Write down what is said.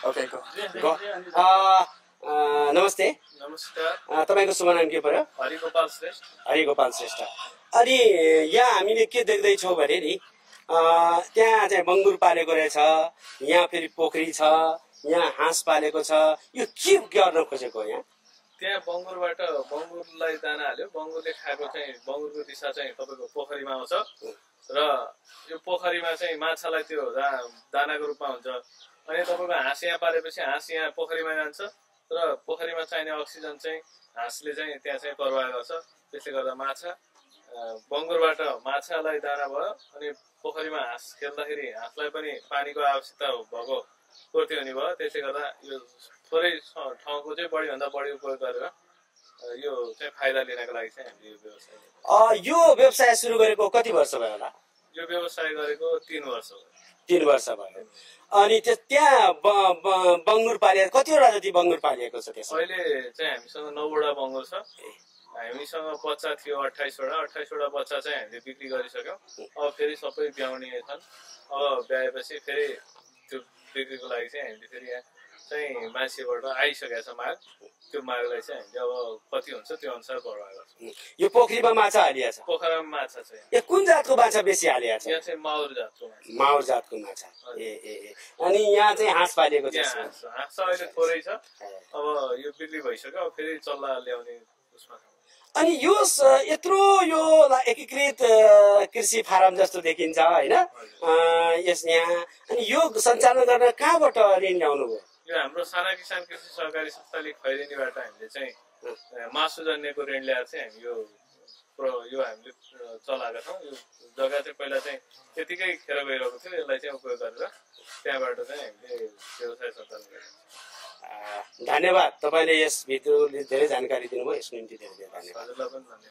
Okay go नमस्ते। नमस्कार। तपाईको शुभ नाम के पर्यो? हरिगोपाल श्रेष्ठ। हरिगोपाल श्रेष्ठ। अनि यहाँ हामीले के देख्दैछौँ भने नि त्यहाँ चाहिँ बङ्गुर पालेको रहेछ, यहाँ फेरि पोखरी छ, यहाँ हाँस पालेको छ। यो के गर्न खोजेको यहाँ? त्यहाँ बङ्गुरलाई दाना हाल्यो, बङ्गुरले खाएको चाहिँ बङ्गुरको दिशा चाहिँ तपाईँको पोखरीमा आउँछ र यो पोखरीमा चाहिँ माछालाई त्यो दानाको रूपमा हुन्छ। अनि तपाईँको हाँस यहाँ पालेपछि हाँस यहाँ पोखरीमा जान्छ र पोखरीमा चाहिने अक्सिजन चाहिँ हाँसले चाहिँ त्यहाँ चाहिँ प्रवाह गर्छ। त्यसले गर्दा बङ्गुरबाट माछालाई दाना भयो अनि पोखरीमा हाँस खेल्दाखेरि हाँसलाई पनि पानीको आवश्यकता भएको पूर्ति हुने भयो। त्यसले गर्दा यो थोरै ठाउँको चाहिँ बढीभन्दा बढी उपयोग गरेर यो चाहिँ फाइदा लिनको लागि चाहिँ हामीले यो व्यवसाय सुरु गरेको कति वर्ष भयो होला? यो व्यवसाय गरेको 3 वर्ष भयो। 3 वर्ष भयो। अनि त्यहाँ बङ्गुर पालिएको कतिवटा जति बङ्गुर पालिएको छ त्यसमा? अहिले चाहिँ हामीसँग 9 वटा बङ्गुर छ। हामीसँग बच्चा थियो 28 वटा बच्चा चाहिँ हामीले बिक्री गरिसक्यौँ। अब फेरि सबै ब्याउने छन्। अब ब्याएपछि फेरि त्यो बिक्रीको लागि चाहिँ हामीले फेरि यहाँ चाहिँ मान्छेबाट आइसकेको छ माग। त्यो मागलाई चाहिँ हामीले अब कति हुन्छ त्यो अनुसार प्रवाह गर्छौँ। यो पोखरीमा माछा हालिया छ? पोखरामा माछा छ। यो कुन जातको माछा बेसी हालिया छ? यहाँ चाहिँ माउर जातको माछा। माउर जातको माछा। ए अनि यहाँ चाहिँ हाँस पालिएको छ? हाँस अहिले थोरै छ। अब यो बिक्री भइसक्यो। अब फेरि चल्ला ल्याउने उसमा। अनि यो यत्रो यो एकीकृत कृषि फारम जस्तो देखिन्छ हैन यस यहाँ? अनि यो सञ्चालन गर्न कहाँबाट ऋण ल्याउनु भयो? यो हाम्रो साना किसान कृषि सहकारी संस्थाले खैरेनीबाट हामीले चाहिँ मासुजन्यको ऋण ल्याएर चाहिँ हामी यो हामीले चलाएका छौँ। यो जग्गा चाहिँ पहिला चाहिँ त्यतिकै खेर गइरहेको थियो। यसलाई चाहिँ उपयोग गरेर त्यहाँबाट चाहिँ हामीले व्यवसाय सञ्चालन गरेका छौँ। धन्यवाद। तपाईँले यस भित्र धेरै जानकारी दिनुभयो, यसको निम्ति धेरै धेरै धन्यवाद। हजुरलाई पनि धन्यवाद।